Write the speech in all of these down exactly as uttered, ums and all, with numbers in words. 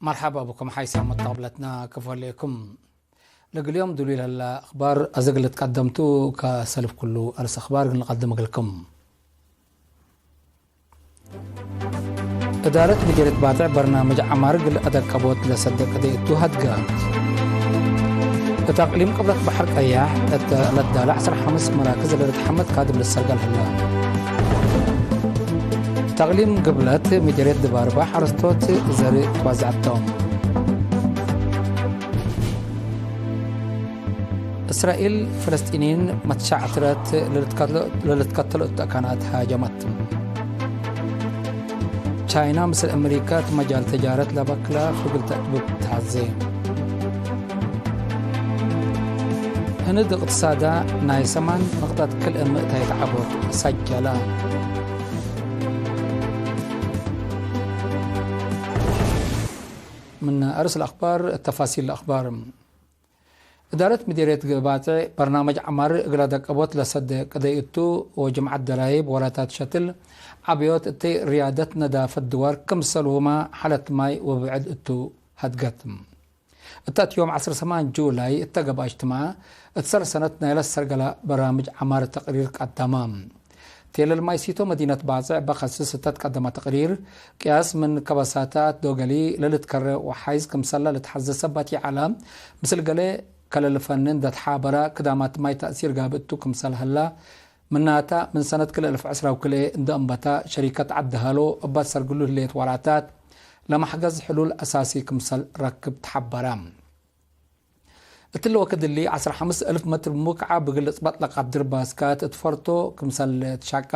መርሐባ ብኩም ሓይሳም መጣብለትና ክፎሌኩም። ለግል ዮም ድሉይ ለህላ አኽባር አዘግለት ቀደምቱ ከሰልፍ ኩሉ አርስ አኽባር ግን ልቀድም እግልኩም። እዳረት ምዲርየት ባጥዕ በርናምጅ ዐማር እግል አደቀቦት ለሰደ ቅደይ እቱ ሀድገ። እት አቅሊም ቅብለት በሐር ቀያሕ እት ለዳለ ዐስር ሐምስ መራክዝ ለልትሐመድ ካድም ልሰርገል ህለ። እት አቅሊም ግብለት ምዲርየት ድባርባ ሐረስቶት ዘር ትዋዘዐቶም። እስራኤል ፍለስጢንይን መትሻዕትረት ለልትከትሎ-፣ ለልትከተሎ እት አካናት ሃጀመት። ቻይና ምስል አሜሪካ እት መጃል ተጃረት ለበክላ ፍግል ተጥብብ ተሐዜ። ህንድ እቅትሳዳ ናይ ሰማን ንቅጠት ክልኤ ምእታይት ዐቦት ሰጀለ። ምን አርስ ለአኽባር፣ ተፋሲል ለአኽባር። እዳረት ምዲርየት ባጽዕ በርናመጅ ዐማር እግለ ደቀቦት ለሰደ ቅደይ እቱ ወጅምዐት ደራይብ ወላታት ሸትል ዐብዮት እተይ ርያደት ነዳፈት ድዋር ክምሰልሁመ ሐለት ማይ ወብዕድ እቱ ሀድገት። እተ እት ዮም ዐስር ሰማን ጁላይ እተ ገብአ እጅትማዕ እት ሰር ሰነት ናይለ ሰርገለ በርናምጅ ዐማር ተቅሪር ቀደመ። ቴለል ማይ ሲቶ መዲነት ባጽዕ በከስስ እተ ትቀደመ ተቅሪር፣ ቅያስ ምን ከበሳታት ዶገሊ ለልትከረ ወሓይዝ ክምሰለ ልትሐዘ ሰበት ይዐለ፣ ምስል ገሌ ከለልፈኒ እንደ ተሓበረ ክዳማት ማይ ተእሲር ጋብእ እቱ ክምሰል ሀላ፣ ምናተ ምን ሰነት ክልኤ እልፍ ዕስራ ወክልኤ እንደ እንበተ ሸሪከት ዐዲ ሀሎ እበ ሰርግሉ ህሌት ወላታት ለመሕገዝ ሕሉል አሳሲ ክምሰል ረክብ ተሐበረ። እትሊ ወክድ እሊ ዐስር ሐምስ እልፍ መትር ሙክዐብ እግል ልጽበጥ ለቀድር ባስካት እት ፈርቶ ክምሰል ትሻቀ፣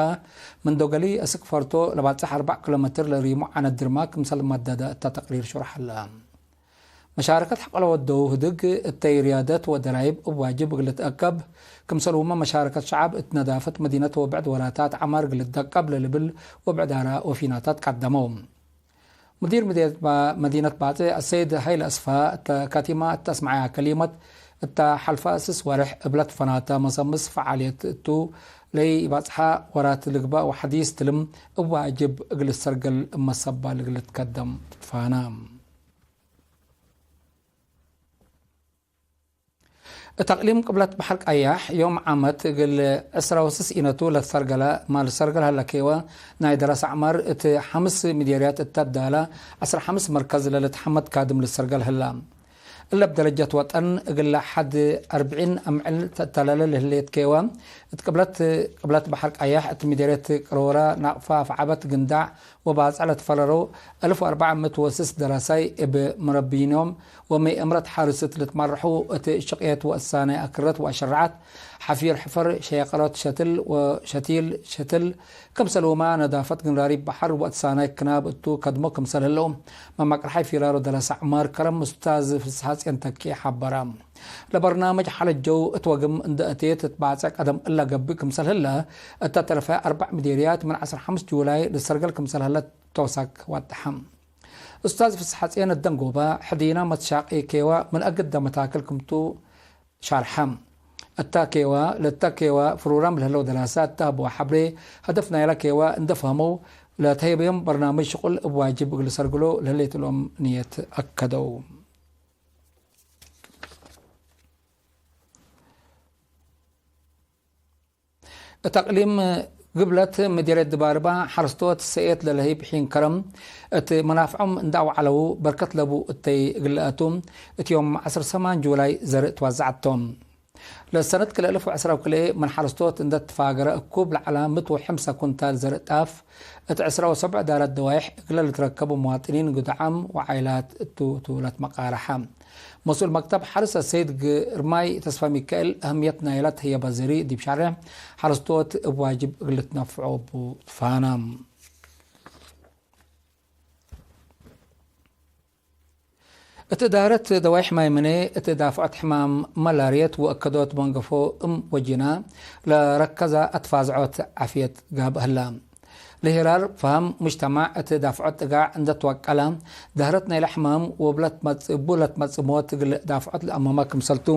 ምን ዶገሊ እስክ ፈርቶ ለባጽሕ አርበዕ ኪሎ መትር ለሪሙ ዐነት ድርማ ክምሰል መደደ እተ ተቅሪር ሹርሕ ሀለ። መሻረከት ሐቆለ ወደው ህድግ እተይ ርያደት ወደራይብ እብ ዋጅብ እግል ልትአከብ፣ ክምሰልሁመ መሻረከት ሸዐብ እት ነዳፈት መዲነት ወብዕድ ወላታት ዐማር እግል ልትደቀብ ለልብል ወብዕድ አራእ ወፊናታት ቀደመው። ሙዲር መዲነት ባ-፣ መዲነት ባጽዕ አሰይድ ሀይለ አስፋ እተ ካቲማ እተ አስመዐያ ከሊመት፣ እተ ሐልፈ ስስ ወሬሕ እብለት ፈናተ መሰምስ ፈዓልየት እቱ ለኢባጽሐ ወራት ልግበእ ወሐዲስ ትልም እብ ዋጅብ እግል ሰርገል እመ ሰባ ልግል ልትከደም ትትፋነ። እት አቅሊም ቅብለት በሐር ቀያሕ፣ ዮም ዓመት እግል ዕስራ ወስስ ኢነቱ ለትሰርገለ ማል ሰርገል ሀለ ኬወ፣ ናይ ደረሰ ዐማር እት ሐምስ ምዴርያት እተ ዳለ ዐስር ሐምስ መርከዝ ለልትሐመድ ካድም ልሰርገል ህለ። እለ እብ ደረጀት ወጠን እግለ ሐድ አርብዒን አምዕል ተተለለ ለህሌት ኬወ፣ እት ቅብለት፣ ቅብለት በሐር ቀያሕ እት ምዴርየት ቅሮረ፣ ናቅፋ፣ አፍዓበት፣ ግንዳዕ፣ ወባጽዕ ለትፈረረው አልፍ ወአርበዕ ምእት ወስስ ደራሳይ እብ መረቢኖም ወመይእምረት ሐርስ እት ልትመረሑ፣ እት ሽቅየት ወእሳናይ አክረት ወአሸረዐት፣ ሐፊር ሕፈር፣ ሸየቀሮት ሸትል ወሸቲል ሸትል፣ ክምሰልሁመ ነዳፈት ግንራሪብ በሐር ወእትሳናይ ክናብ እቱ ከድሞ ክምሰል ህለው፣ መማቅርሓይ ፊራሮ ደረሰ ዐማር ከረም ኡስታዝ ፍስሐጽዮን ተኪ ሐበረ። ለበርናምጅ ሐለት ጀው እት ወግም እንደ አቴት እት ባጽዕ ቀደም እለ ገብእ ክምሰል ህለ፣ እተ ተረፈ አርበዕ ምዴርያት ምን ዐስር ሐምስ ጁላይ ልሰርገል ክምሰል ህለ ተውሳክ ወጠሐ። ኡስታዝ ፍስሐጽዮን እደንጎበ፣ ሕዲና መትሻቂ ኬወ ምን አግደ መታክል ክምቱ ሻርሐ። እተ ኬወ፣ ለእተ ኬወ ፍሩራም ለህለው ደራሳት ተሀብወ ሐብሬ፣ ሀደፍ ናይለ ኬወ እንደ ፈህመው፣ ለተህየበዮም በርናምጅ ሽቁል እብ ዋጅብ እግል ሰርግሎ ለህሌት እሎም ንየት አከደው። እት አቅሊም ግብለት ምዴርየት ድባርባ ሐረስቶት ሰኤት ለለህይብ ሒን ከረም እት መናፍዖም እንደ አውዐለው በርከት ለቡ እተይ እግል ለአቱ እት ዮም ዐስር ሰማን ጁላይ ዘርእ ትዋዘዐቶም። ለሰነት ክልኤ እልፍ ወዕስራ ወክልኤ ምን ሐረስቶት እንደ ትፋገረ እኩብ ለዐለ ምእት ወሐምሳ ኩንታል ዘርእ ጣፍ እት ዕስራ ወሰብዕ ዳራት ደዋይሕ እግለ ልትረከቡ መዋጥኒን ግዱዓም ወዓይላት እቱ ቱ ለትመቃረሐ። መስኡል መክተብ ሐርስ አሰይድ ግርማይ ተስፋሚካኤል አህምየት ናይለ ተህየበ ዘሪ ዲብ ሻርሕ ሐረስቶት እብ ዋጅብ እግል ልትነፍዖ እቡ ትፋነ። እት እዳረት ደዋይሕ ማይ ምኔ እት ዳፍዖት ሕማም መላርየት ወእከዶት መንገፎ እም ወጂና ለረከዘ አትፋዝዖት ዓፍየት ጋብእ ህላ። ለሂራር ፈሀም ሙጅተማዕ እት ዳፍዖት ጥጋዕ እንደ ትወቀለ፣ ዳህረት ናይለ ሕማም ወእቡ ለትመጽእ ሞት እግል ዳፍዖት ለአመመ ክምሰልቱ፣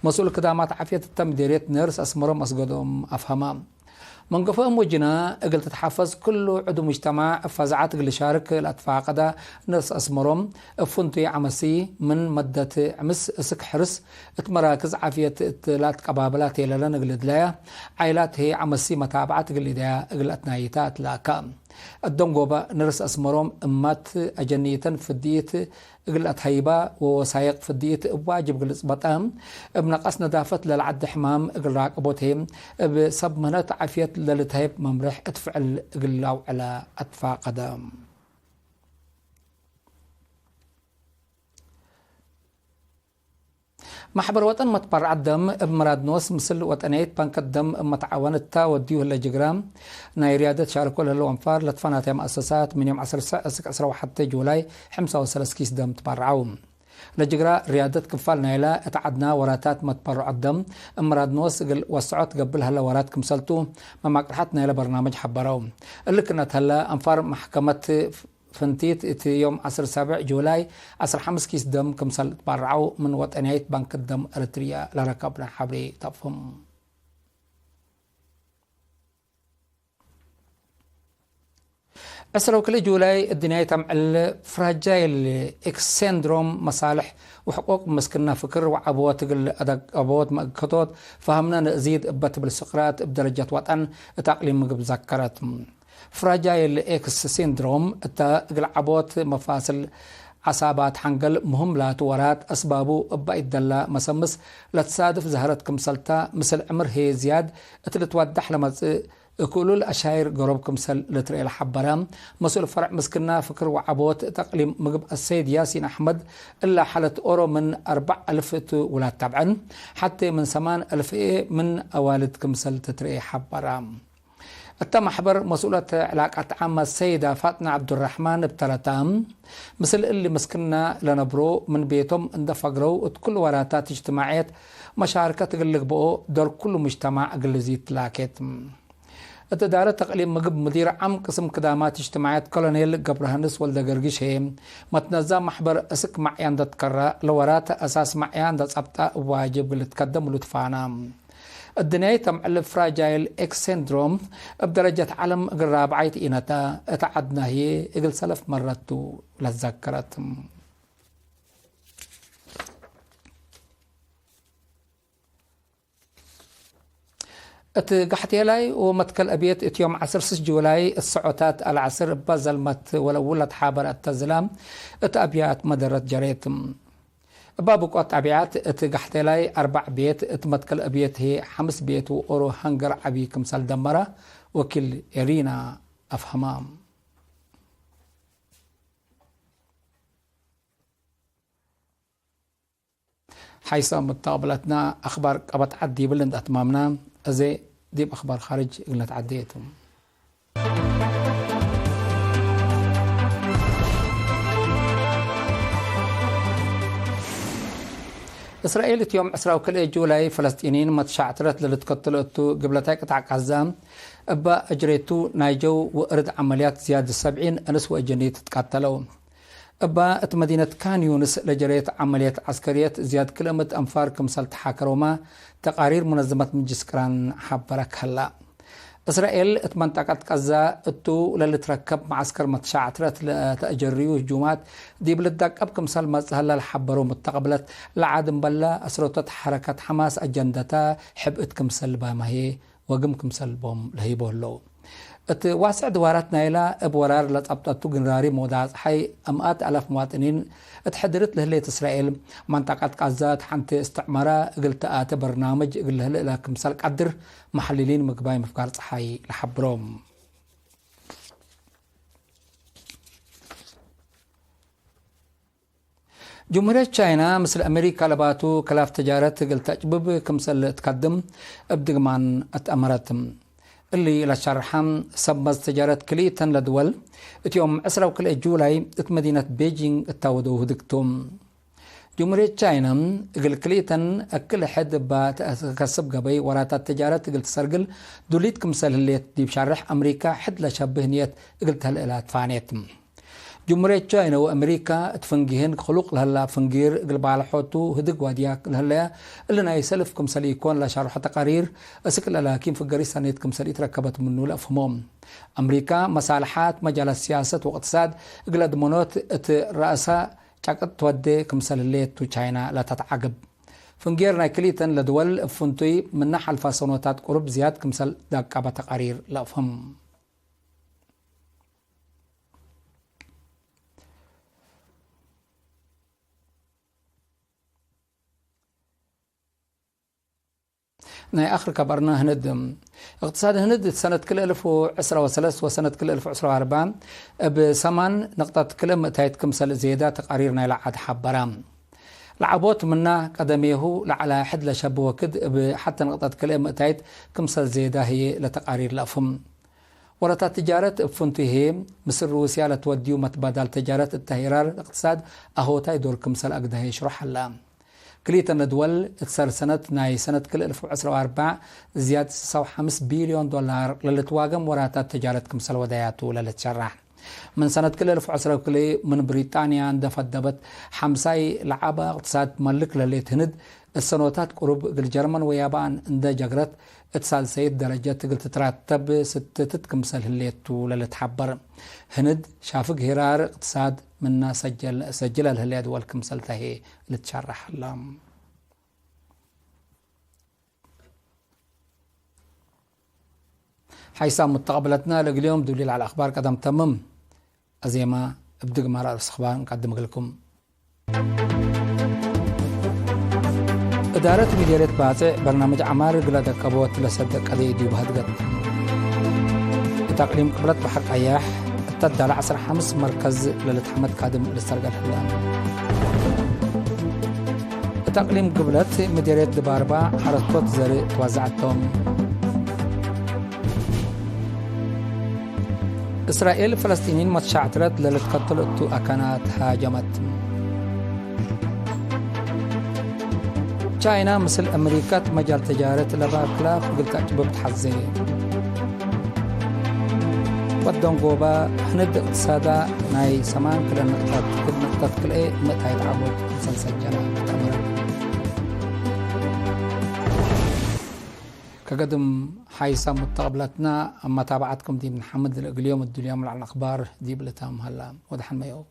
መስኡል ክዳማት ዓፍየት እተ ምዴርየት ነርስ አስመሮም አስገዶም አፍሀመ። መንገፎ እም ወጅና እግል ትትሐፈዝ፣ ክሉ ዕዱ ሙጅተማዕ እብ ፈዛዐት እግል ልሻርክ ለአትፋቀደ ንርስ አስመሮም፣ እብ ፍንቱይ ዐመሲ ምን መደት ዕምስ እስክ ሕርስ እት መራክዝ ዓፍየት እት ለአትቀባብላ ቴለለን እግል እድለያ፣ ዓይላት ህይ ዐመሲ መታብዐት እግል ኢደያ እግል አትናይታ አትላካ። አደንጎበ ንርስ አስመሮም እማት አጀኒተን ፍድኢት እግል አትሀይባ ወወሳይቅ ፍድኢት እብ ዋጅብ እግል ልጽበጠ፣ እብ ነቀስ ነዳፈት ለለዐዴ ሕማም እግል ራቅቦት ህይ፣ እብ ሰብ ምህነት ዓፍየት ለልትሀይብ መምርሕ እት ፍዕል እግል ለአውዕለ አትፋቀደ። ማሕበር ወጠን መትበረዐት ደም እብ ምራድ ኖስ ምስል ወጠንያይት ባንከት ደም እብ መትዓወን እታ ወድዩ ህለ ጅግራ፣ ናይ ርያደት ሻርኮ ለህለው አንፋር ለትፈናተየ መአሰሳት ምን ዮም ዐስር ሰዕ እስክ ዕስራ ወሐቴ ጁላይ፣ ሐምሳ ወሰለስ ኪስ ደም ትበረዐው። ለጅግራ ርያደት ክፋል ናይላ እት ዐድና ወራታት መትበረዐት ደም እብ ምራድ ኖስ እግል ወሰዖት ገብእ ለህለ ወራት ክምሰልቱ፣ መማቅርሐት ናይለ በርናምጅ ሐበረው። እሊ ክነት ህለ፣ አንፋር መሕከመት ፍንቲት እት ዮም ዐስር ሳብዕ ጁላይ ዐስር ሐምስ ኪስ ደም ክምሰል ትበረዐው ምን ወጠንያይት ባንክ ደም ኤረትርያ ለረከብነ ሐብሬ ተፍህም። ዕስራ ወክልኤ ጁላይ፣ እድንያይት አምዕል ፍራጃይል ኤክስ ሲንድሮም መሳልሕ ወሕቁቅ ምስክና ፍክር ወዐቦት እግል አደቀቦት መእከቶት ፈሀምነ ንእዚድ እበ ትብል ስቅራት እብ ደረጀት ወጠን እት አቅሊም ምግብ ዘከረት። ፍራጃይል ኤክስ ሲንድሮም እተ እግል ዐቦት መፋስል ዓሳባት ሐንገል ምህም ላቱ ወራት አስባቡ እበ ኢደላ መሰምስ ለትሳድፍ ዘህረት ክምሰልታ፣ ምስል ዕምር ህዬ ዝያድ እት ልትወዳሕ ለመጽእ እክሉል አሻይር ገሮብ ክምሰል ልትርኤ ለሐበረ መስኡል ፈርዕ ምስክና ፍክር ወዐቦት እት አቅሊም ምግብ አሰይድ ያሲን አሕመድ፣ እላ ሐለት ኦሮ ምን አርበዕ አልፍ እቱ ውላድ ተብዐን፣ ሐቴ ምን ሰማን አልፍ ህዬ ምን አዋልድ ክምሰል ትትርኤ ሐበረ። እተ መሕበር መስኡለት ዕላቃት ዓመ ሰይዳ ፋጥና ዐብዱረሕማን እብ ተረታ፣ ምስል እሊ ምስክና ለነብሮ ምን ቤቶም እንደ ፈግረው እት ኩሉ ወራታት እጅትማዕየት መሻርከት እግል ልግብኦ ዶር ኩሉ ሙጅተማዕ እግል ልዚድ ትላኬት። እት እዳረት ተቅሊም ምግብ ሙዲር ዓም ቅስም ክዳማት እጅትማዕየት ኮሎኔል ገብረሃንስ ወልደገርጊሽ ህዬ፣ መትነዛም መሕበር እስክ ማዕያ እንደ ትከራ ለወራት አሳስ ማዕያ እንደ ጸብጣ እብ ዋጅብ እግል ልትከደም እሉ ትፋና። እድንያይት አምዕል ፍራጃይል ኤክስ ሲንድሮም እብ ደረጀት ዐለም እግል ራብዓይት ኢነተ፣ እት ዐድና ህዬ እግል ሰለስ መረት ቱ ለትዘከረት። እት ጋሕቴላይ ወመትከል አብየት እት ዮም ዐስር ስስ ጁላይ እት ሰዖታት አልዐስር እበ ዘልመት ወለእውል ለትሓበረ እተ ዝላም እት አብያት መደረት ጀሬት። እበ ብቆት ጠቢዐት እት ጋሕቴላይ አርበዕ ቤት፣ እት መትከል አብየት ህዬ ሐምስ ቤት ወኦሮ ሀንገር ዐቢ ክምሰል ደመረ ወኪል ኤሪና አፍሀማ። ሐይሰ መተቅብለትና አክባር ቀበት ዐድ ዲብል እንደ አትማምና፣ አዜ ዲብ አክባር ካርጅ እግል ነትዐዴ ቱ። እስራኤል እት ዮም ዕስራ ወክልኤ ጁላይ፣ ፈለስጢንይን መትሻዕትረት ለልትከትሎ እቱ፣ ግብለታይ ቅጣዕ ቃዛ እበ አጅሬቱ፣ ናይ ጀው ወእርድ ዐመልያት ዝያድ ሰብዒን እንስ ወአጀኒት ትቃተለው። እበ እት መዲነት ካን ዩንስ ለጀሬት ዐመልየት ዐስከርየት ዝያድ ክልኤ ምእት አንፋር ክምሰል ተሓከሮማ ተቃሪር ሙነዘመት ምጅልስ ቅራን ሐበረ ከላ። እስራኤል እት መንጠቀት ቀዛ እቱ ለልትረከብ መዐስከር መትሻዕትረት ለተአጀርዩ ህጁማት ዲብ ልትደቀብ ክምሰል መጽእ ሀለ ለሐበረው መተቅብለት፣ ለዐድ እምበለ አስረቶት ሐረከት ሐማስ አጀንደተ ሕብእት ክምሰል ባመ ህዬ ወግም ክምሰል ቦም ለህይቦ ህለው። እት ዋስዕ ድዋራት ናይላ እብ ወራር ለጸብጠቱ ግንራሪ ሞዳ ጸሓይ፣ አምኣት አላፍ መዋጥኒን እት ሕድርት ለህሌት እስራኤል፣ መንጠቀት ቃዛ እት ሐንቲ እስትዕማራ እግል ተአተ በርናምጅ እግል ለህልእላ ክምሰል ቀድር፣ መሐልሊን ምግባይ ምፍጋር ጸሓይ ለሐብሮም። ጅምሁርየት ቻይና ምስል አሜሪካ ለባቱ ክላፍ ተጃረት እግል ተጭብብ ክምሰል እትከድም እብ ድግማን አትአመረት። እሊ ለሸርሐ ሰብ መዝ ተጃረት ክልኢተን ለድወል እት ዮም ዕስራ ወክልኤ ጁላይ እት መዲነት ቤጂንግ እታወደው ህድግ ቱ። ጅምሁርየት ቻይና እግል ክልኢተን እክል ሕድ እባ ተአከስብ ገበይ ወራታት ተጃረት እግል ትሰርግል ዱሊት ክምሰል ህሌት ዲብ ሻርሕ አሜሪካ ሕድ ለሸብህ ንየት እግል ተህልእላ ትፋኔት። ጅምሁርየት ቻይነ ወአሜሪካ እት ፍንጊህን ክሉቅ ለህላ ፍንጊር እግል ባልሖቱ ህድግ ዋድያክ ለህለያ እሊ ናይ ሰልፍ ክምሰል ኢኮን ለሻርሖ ተቃሪር፣ እስክ ለላኪን ፍገሪ ሰኔት ክምሰል ኢትረከበት ምኑ ለአፍህሞም። አሜሪካ መሳልሓት መጃላት ሲያሰት ወእቅትሳድ እግል አድመኖት እት ረአሳ ጫቅጥ ትወዴ ክምሰል ህሌቱ ቻይና ለተትዓግብ። ፍንጌር ናይ ክልኢተን ለድወል እብ ፍንቱይ ምነ ሐልፋ ሰኖታት ቁሩብ ዝያድ ክምሰል ዳቃበ ተቃሪር ለአፍህም። ናይ አክር ከበርና ህንድ። እቅትሳድ ህንድ እት ሰነት ክልኤ እልፍ ወዕስራ ወሰለስ ወሰነት ክልኤ እልፍ ወዕስራ ወአርበዕ እብ ሰማን ንቅጠት ክልኤ ምእታይት ክምሰል ዜዳ ተቃሪር ናይለ ዓድ ሐበራ። ለዐቦት ምና ቀደሜሁ ለዐለ ሕድ ለሸብ ወክድ እብ ሐተ ንቅጠት ክልኤ ምእታይት ክምሰል ዜዳ ህዬ ለተቃሪር ለአፍህም። ወረታት ትጃረት እብ ፍንቱይ ህዬ፣ ምስል ሩስያ ለትወድዩ መትባዳል ተጃረት እተ ሄራር እቅትሳድ አሆታይ ዶር ክምሰል አግደ ህዬ ሽሩሕ ሀላ። ክልኢተን ለድወል እት ሰር ሰነት ናይ ሰነት ክልኤ እልፍ ወዕስራ ወአርበዕ ዝያድ ስሳ ወሐምስ ቢልዮን ዶላር ለልትዋገም ወራታት ተጃረት ክምሰል ወደያቱ ለልትሸራሕ። ምን ሰነት ክልኤ እልፍ ወዐስራ ወክልኤ ምን ብሪጣንያ እንደ ፈደበት ሐምሳይ ለዐበ እቅትሳድ መልክ ለሌት ህንድ፣ እሰኖታት ቅሩብ እግል ጀርመን ወያባን እንደ ጀግረት፣ እት ሳልሰይት ደረጀት እግል ትትራተብ ስትትት ክምሰል ህሌቱ ለልትሐበር። ህንድ ሻፍግ ሄራር እቅትሳድ ምና ሰጀል-፣ ሰጅለ ለህሌ ድወል ክምሰል ተሄ ልትሸረሕ ህላ። ሓይሳም ሙተቀብለትና ለእግል ዮም ዱሊል ዐለ አኽባር ቀደም ተምም። አዜመ እብ ድግማር አርእስ አኽባር እንቀድም እግልኩም። እዳረት ሚደርየት ባጽዕ በርናምጅ ዐማር እግለ ደቀቦት ለሰደቀ ደይ ዲቡ ሀድገት። እት አቅሊም ቅብለት በሐር ቀያሕ እተ ዳለ ዐስር ሐምስ መርከዝ ለልትሐመድ ካድም ልስተርገል ህለ። እት አቅሊም ግብለት ምዴርየት ድባርባ ሐረስቶት ዘርእ ትዋዘዐቶም። እስራኤል ፍለስጢኒን መትሻዕትረት ለልትከተሎ እቱ አካናት ሃጀመት። ቻይና ምስል አመሪካ እት መጃል ተጃረት ለባክላ እግል ተዕጭብብ ተሐዜ። ወደንጎበ ህንድ እቅትሳዳ ናይ ሰማን ክለ ንቅጠት፣ ክል ንቅጠት ክልኤ ምእታይት ዐቦት ክምሰል ሰጀለ ተአምረ። ከገድም ሓይሳ ሙተቀብለትና መታብዐትኩም ዲብ ነሐምድ። ለእግል ዮም እዱልዮም ለዐለ አኽባር ዲብ ልታም ሀላ። ወደሐን መየው።